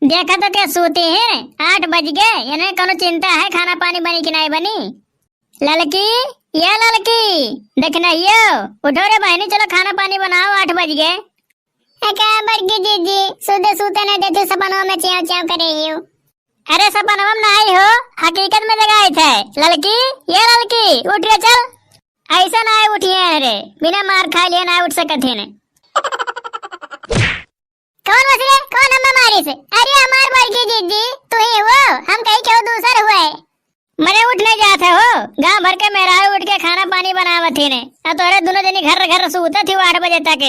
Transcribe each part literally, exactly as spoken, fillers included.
देखा तो क्या सूती है, आठ बज गए, इन्हें कोनो चिंता है खाना पानी बनी कि नहीं बनी? ललकी, ये ललकी, देखनहियो, उठो रे बहनी, चलो खाना पानी बनाओ, आठ बज गए। ए, का बड़की जीजी, सुध सूते नहीं देती, सपनवा में च्याव च्याव करे ही हो। अरे सपनवा में नहीं हो, हकीकत में जगाई थे। ललकी, ये ललकी, उठ रे चल। ऐसा ना उठिए रे, बिना मार खा लिए ना उठ सकत है ने। कौन बस रे? कौन हमें मारिस? अरे हमार बड़की जीजी, तू ही हो, हम कहीं क्यों दूसर हुए। मने उठ नहीं जात है हो, गांव भर के मेहरारू उठ के खाना पानी बनावत ही ने, अब तोरे दोनों जनी घर घर सूतत ही आठ बजे तक।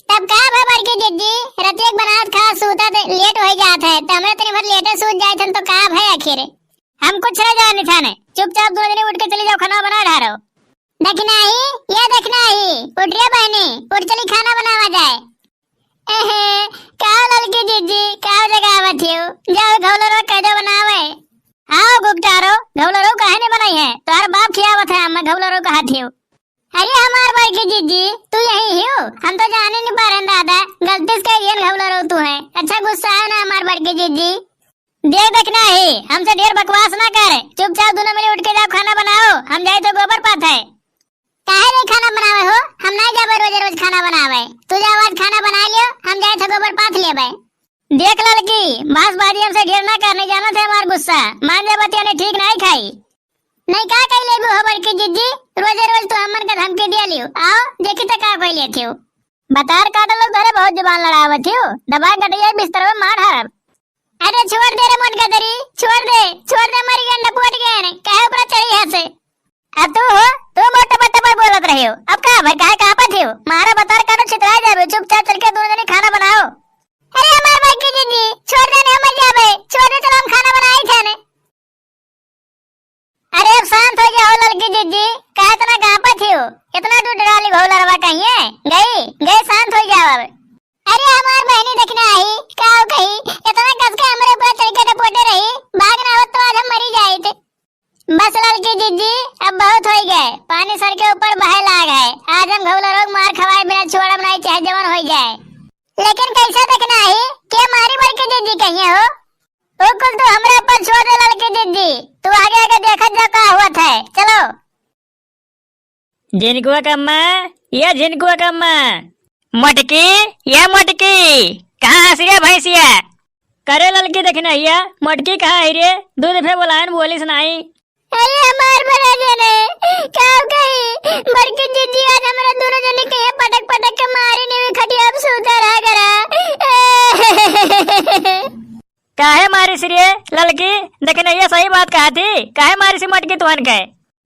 तब का भा बड़की जीजी, रतिया के बनावत खा सूतत लेट हो जात है, तो हमरे तनी भर लेटे सूत जाए थे तो का भा आखिर? हम कुछ नहीं जाने थाने, चुपचाप दोनों जनी उठ के चली जाओ, खाना बना ढारो। देखना ही, ये देखना ही, उठ रे बहनी, उठ चली खाना बनावा जाए। एहे, का ललकी जीजी, का जगावत हियो? जाओ घौलरो कह दो बनावे। आओ गुप्तारो, घौलरो काहे नहीं बनाई है? तोहर बाप खियावत है, हम घौलरो कहा थियो। अरे हमार बड़की जीजी, तू यही हियो? हम तो जाने नहीं पारन दादा, गलती से कह दियन घौलरो तू है। अच्छा गुस्सा है ना हमार बड़की जीजी? देख देखना ही, हमसे ढेर बकवास ना कर, चुपचाप दोनों मिली उठ के जाओ खाना बनाओ, हम जाए तो गोबर पाथे। काहे नहीं खाना बनावे हो? हम नहीं जाबे रोज रोज खाना बनावे। तू जाओ आज खाना बना लियो, हम जाए थे गोबर पाथ लेबे। देख ललकी, बांस बाजी हमसे ढेर ना करने जाना थे हमार गुस्सा। मान जा बतिया नहीं ठीक नहीं खाई। नहीं का कही लेबू हो बड़की जीजी, रोज रोज तू हमन का धमकी दिया लियो। आओ देखी तो का कोई लेती हो। बतार काटा लोग धरे बहुत जुबान लड़ावत हो। दबा गटैया बिस्तर में मार हरब। अरे छोड़ दे रे मोटका दरी, छोड़ दे, छोड़ दे, मरी गंडा पोट गए ने, काहे ऊपर चढ़ी है से? आ तू हो, तू बहुत टपर टपर बोलत रहे हो। अब का भाई, काहे कांपत हो? मारा बतार काटो, छितराए जाबे। चुपचाप चल के दोनों जने खाना बनाओ। अरे हमार बड़की जीजी, छोड़ दे ने, हम मर जाबे, छोड़ दे, चलो हम खाना बनाई थे ने। अरे अब शांत हो जाओ ललकी जीजी, काहे इतना कांपत हो? इतना दूर डराली घोलरवा कहिए गई, गई शांत हो जाओ अब। अरे हमार बहनी देखना आई, का हो कही, इतना कस के हमरे ऊपर चढ़ के डपोटे रही, भाग ना होत तो आज हम मरी जाइत। बस ललकी जीजी, अब बहुत होई गए, पानी सर के ऊपर बहे लाग है। आज हम घौलरो के मार खवाए बिना छोड़ब नहीं, चाहे जवन होई जाए। लेकिन कैसे देखना ही, के मारी बड़की जीजी कहिए हो? ओ कुल तू हमरा ऊपर छोड़ दे ललकी जीजी, तू आगे आगे देखत जा का हुआ है, चलो। झिनकुआ कम्मा, या झिनकुआ कम्मा। मोटकी, या मोटकी, कहाँ हंसी रे भैंसिया? करे ललकी देखना हिया, मोटकी कहाँ है रे? दूध फे बोलायन बोलिस नाई। अरे हमार बड़ा जने, का कही, बड़की जीजी आज हमरा दोनों जने के पटक पटक के मारी ने खटिया पे सूता रहा करा। काहे मारी सी रे ललकी? देखना हिया सही बात कहा थी, काहे मारी सी मोटकी तुहन के?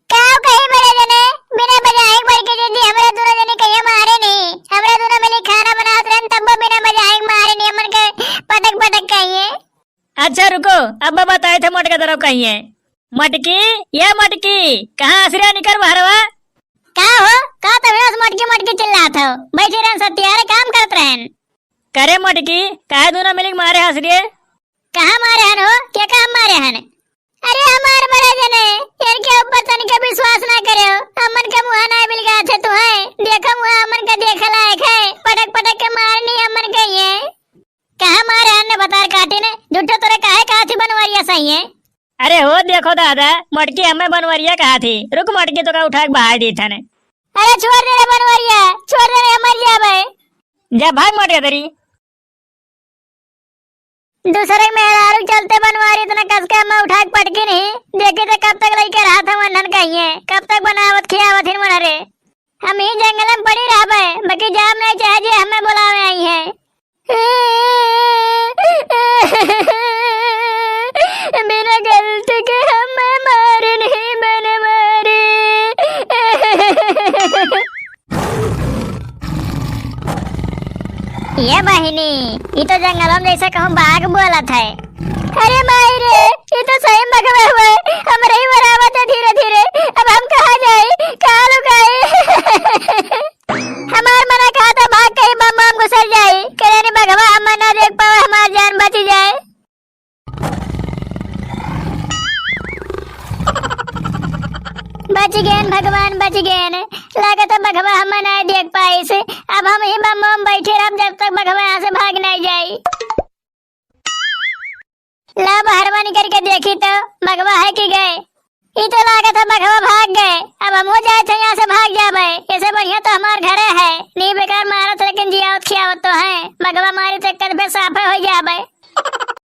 का कही बड़े जने, बिना बजाए बड़की जीजी हमरा दोनों जने कहिए मारे नहीं, हमरा दोनों मिली खाना बनावत रहन तब बिना बजाए मारे नहीं, हमन के पटक पटक कहिए। अच्छा रुको, अब बताए थे मोटका तरफ कहिए। मटकी, ये मटकी, कहाँ हंसी रे, निकर बहरवा। का हो, का तब रोज मटकी मटकी चिल्लात हो? बैठी रहन सत्या रे, काम करत रहन। करे मटकी, काहे दोनों मिलिक मारे हंसी रे? कहाँ मारे हन हो? के का हम मारे हन? अरे हमार बड़े जने, इनके ऊपर तनिका विश्वास ना करे हो। हमन के मुँह ना बिलगा थे तू है। देखो मुँह हमन का देखे लायक है। पटक पटक के मारनी हमन के ये। कहाँ मारे हन ने बतार काटी ने? झूठो तोरे काहे कहा थी बनवरिया सही है? अरे हो देखो दादा, मटकी हमें बनवरिया कहा थी। रुक मटकी तो का उठा के बाहर दी थने। अरे छोड़ दे रे बनवरिया, छोड़ दे रे, हम मर जाबे। जा भाग मटका तेरी। दूसरे के मेहरारू चलते बनवारी इतना कस के हमें उठा के पटकी नहीं। देखी तो कब तक लइके रहा था वंडन कहिए, कब तक बनावत खियावत हिन मन रे। हम ही जंगल में पड़ी रहबे, बाकी जाम नहीं चाहे जे हमें बुलावे आई है। बिना गलती के हमें मारे नहीं बनवारी। ये बहिनी, ई तो जंगलवा में जैसे कहूँ बाघ बोलत है। अरे माई रे, ई तो सही बघवे हुए, हमरे ही बरावत है धीरे धीरे। अब हम कहाँ जाई, कहाँ लुकाई? हमार मना कहा था भाग कहीं बम बम घुसर जाई, करे रे बघवा हम ना देख पावे, हमार जान बच जाए। बच गेन भगवान, बच गेन। लागत है बघवा हमें नाहीं देख पाइस। अब हम ही बम्बा में बैठे रहब, जब तक बघवा यहाँ से भाग नाहीं जाई। ला बहरवा निकल के देखी तो बघवा है कि गए। ई तो लागत है बघवा भाग गए। अब हमहू जाए थे यहाँ से भाग जाबे। ऐसे बढ़िया तो हमार घरे है। नी बेकार मारत लेकिन जियावत खियावत तो है। बघवा मारी तो कद पे साफे हो जाबे।